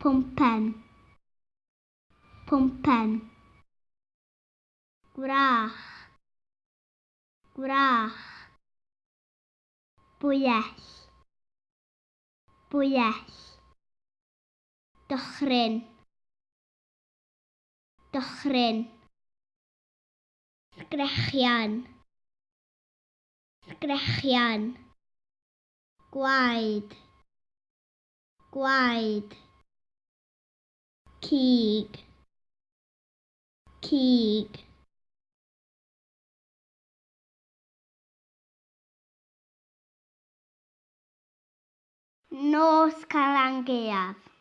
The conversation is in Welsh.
Pwmpen. Pwmpen. Gwrach. Gwrach. Bwyell. Bwyell. Dychryn. Dychryn. Sgrechian. Sgrechian. Gwaed. Gwaed. Cig. Cig. Nos Calan Gaeaf.